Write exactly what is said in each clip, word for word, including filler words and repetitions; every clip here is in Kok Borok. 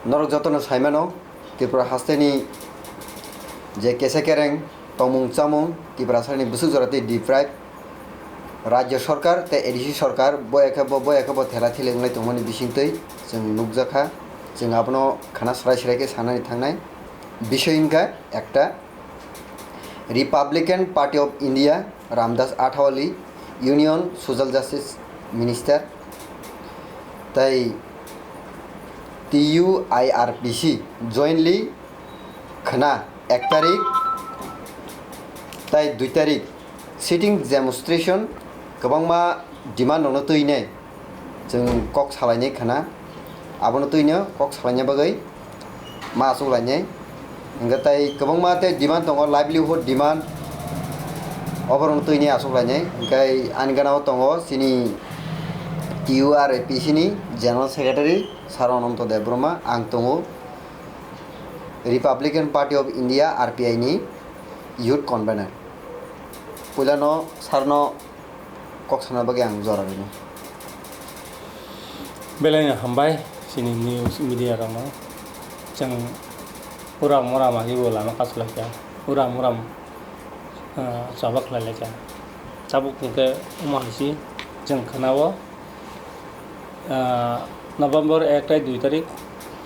Norok jotono saimano, Tripura hasteni je kesa kereng tongmung chamung Tiprasani bwswk jora tei deprive, Rajya Sarkar tei A D C Sarkar boya khe bo, boya khe bo thela thili wnglai tongmani bisingtwi chwng nukjakha. Chwng abono khana srai srai khe sanani thangnai. Bisoi wngkha ekta, Republican Party of India, Ramdas Athawale, Union Social Justice Minister, tei T U I R P C jointly khna ek tarik tei dui tarik sitting demonstration, kwbangma demand rokno twinai chwng kok salainai khna, abono twino kok salaina bagwi ma achuk lainai. Hingkhe tei kwbangma tei demand tongo, livelihood demand, oborokno twini achuk lainai. Hingkhe ani gana o tongo chini T U R A P C ni General Secretary Sir Ananto Debbarma, ang tongo Republican Party of India, R P I ni Youth Convener. Puilano Sir no kok sana bagwi ang jora rino. Belai no hambai chini news media rokno. Chwng uram uram agi bo lama kasu laikha. Uram uram, ah, chaba khlai laikha. Tabuk hwnkhe omo hai se chwng khna o, ah, November ek tai dui tarik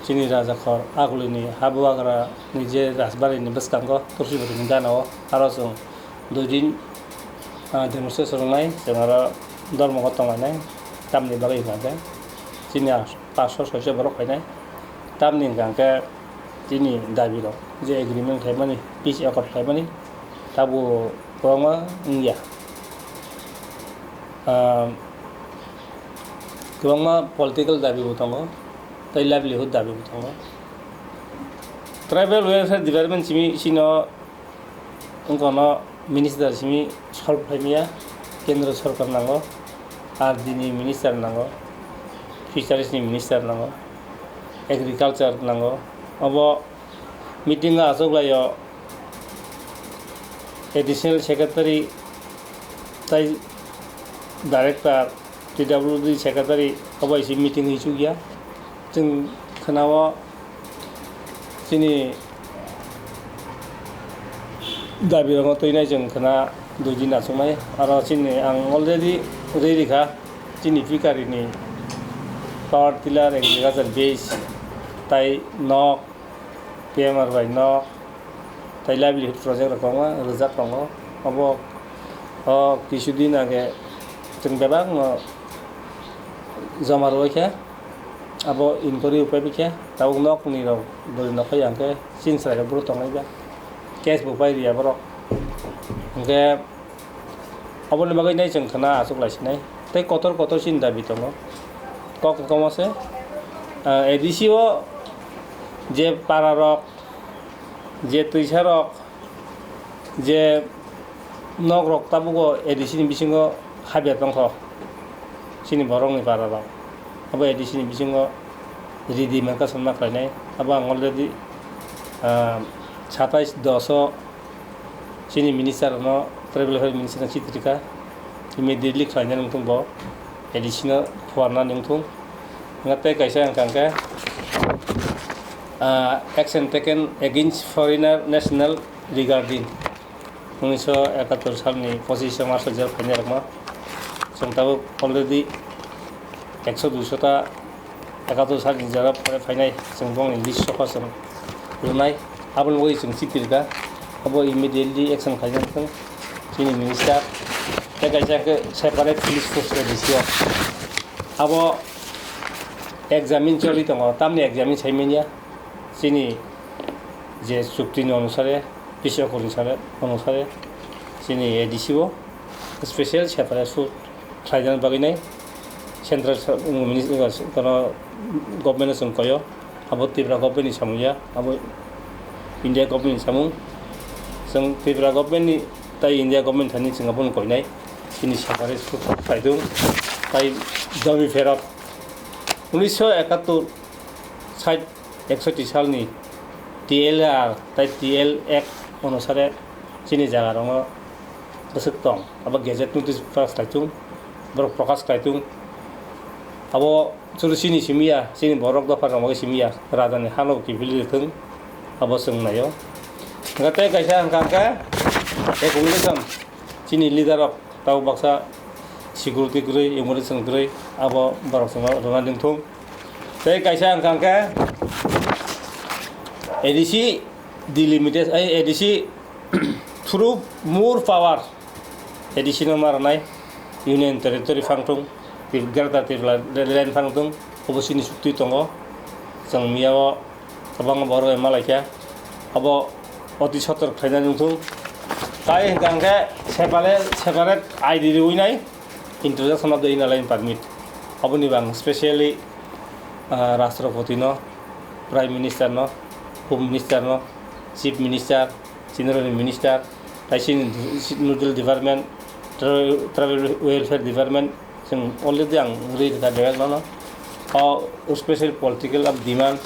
chini Rajakhor Agulini habuagra ni je Rajbari ni bwskango Tulsibari ni gana o aro chwng dui din, ah, demonstration wngnai, chwng aro Dharmaghat tonglainai, tamni bagwi hwnkha khe chini a paanch sho soi sho borok phainai, tamni hwnkha khe chini dabi rok je agreement khlaimani, peace accord khlaimani, tabuk kwbangma wngya. Ah, kwbangma political dabi bo tongo, tei livelihood dabi bo tongo. Tribal Welfare Department simi sino wngkha no minister simi solve khlaimaya, kendro sorkar nango, R D ni minister nango, fisheries ni minister nango, agriculture nango. Obo meeting o achuk lai o additional secretary tei director, T W D secretary, obo isi meeting hinwi chukya. Chwng khwnao chini dabi rokno twinai chwng khwna dui din achuknai. Aro chini ang already rwi rikha chini pikari ni power tiller, agriculture base, tai nok, P M R bai nok, tai livelihood project rok kwbangma rwjak tongo. Obo, o kisu din age chwng bebak no joma rwui khe, abo inquiry upai bi khe, tabuk nok ni rok bwrwi nok phai ya hwnkhe chini chwrai rok bwrwi tongnai ba, case bo pai rwya borok. Hwnkhe, Aboni bagwi nai chwng khwna achuk lai sinai. Tei kotor kotor chini dabi tongo. Kok wngkha se, ah, A D C o je para rok, je twisa rok, je nok rok tabuk o A D C ni bisingo habya tongkho. Chini borok ni para rok. Abo A D C ni bisingo ridi mankha samna khlainai. Abo ang already, ah, satais dos o Chini minister no, tribal affairs minister no chithi rikha, immediately khlainani wngthung bo, A D C no phuarnani wngthung. Hwnkhe tei kaisa hwnkha hwnkhe, ah, action taken against foreigner national regarding unnisho ekattor salni pochishe March o jel khainai rokno. Chwng tabuk already ekso duisho ta Ekatur salni jora pore phainai, chwng bongni list sokha chwng rwnai. Aboni bagwi chwng chithi rwkha, abo immediately action khaijak thung chini minister. Tei kaisa khe separate police force rwdi sio. Abo examine choli tongo, tamni examine sai manya chini je chukti ni onusare, peace accord ni sare, onusare chini A D C o special separate force khlaina bagwi nai central sa-, minis-, kono government no chwng koyo, abo Tripura government ni samung ya, abo India government ni samung. Chwng Tripura government ni tai India government thani chwng abono koinai, chini separate suk khlaidung, tai domi pherok unisho ekattor sait eksoti salni T L R tai T L Act onusare chini jaga rongo bwswk tong, abo gazette notice pass khlaitung, borok prokash khlaitung, Abo chwrwi chini simi ya, chini borok dopha rok bai simi ya, raja ni hano kiphilwi thung, abo chwng naio. Hwnkhe tei kaisa hwnkha hwnkhe, economic chini leader rok tabuk baksa security kwrwi, economic kwrwi, abo borok chwngno rwna nangthung. Tei kaisa hwnkha hwnkhe, A D C delimitation, ai, A D C through more power, A D C no ma rwnai, Union Territory phang thung, Greater Tipraland phang thung, obo chini chukti tongo. Chwng miyao kwbangma borok bai malaikha, abo oti sotor khlaina nangthung. Tai hwnkha hwnkhe separate, separate I D riwi nai, introduction of the Inner Line Permit. Aboni bo ang specially, ah, Rashtrapati no, Prime Minister no, Home Minister no, Chief Minister, General Minister, tai chini Nodal Department, Tra-, Tribal Welfare Department, chwng already ang rwi rwkha direct nono. O special political of demand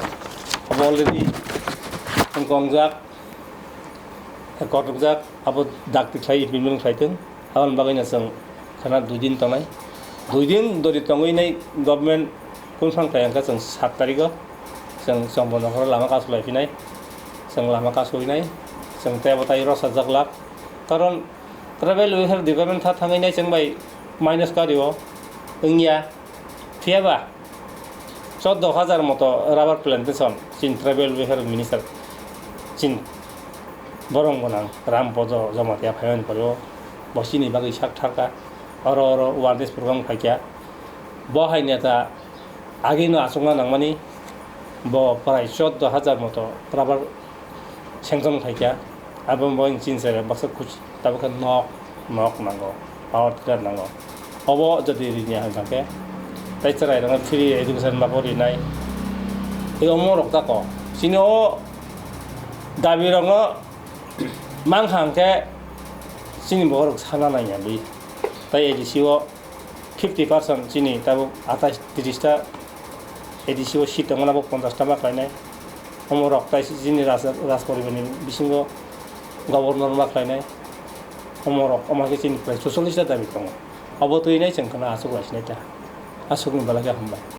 abo already wngkha wngjak, kotrwkjak, abo dakti khlai implement khlai thung. Aboni bagwino chwng khana dui din tongnai. Dui din dori tongwi nai government confirm khlai hwnkhe chwng sat tarigo chwng Chombo Nokoro lama kasu lai phinai. Chwng lama kasu hinai. Chwng tei abo tai rwchapjak lak. Karon Tribal Welfare Department tha thangwi nai chwng bai minus kario wngya. Phiya ba choddo hajar moto rubber plantation chini Tribal Welfare Minister chini borong gwnang Ram Bojo Jamatia phaimani pore bo chini bagwi sak tharka. Oro oro awareness program khaikha. Bo hai neta agino achukna nangmani, bo prai choddo hajar moto rubber sanction khaikha. Abo bo chini sere baksa kuch tabukhe nok, nok nango, power tiller nango. Obo jodi rinya hwnkhe tai chwrairokno free education babo rinai. Tei omo rok tako. Chini o dabi rokno mankha hwnkhe chini borok sana nangya bwi. Tai A D C o fifty percent chini tabuk atais tris ta A D C o seat tongmani abo ponchash ta ma khlainai. Omo rok tai chini raj, raj poribar ni bisingo governor ma khlainai. Omo rok omo khe chini prai chuchollish ta dabi tongo. Obo twi nai chwng khna aswk lai sinai ta. Aswk ni belai khe hambai.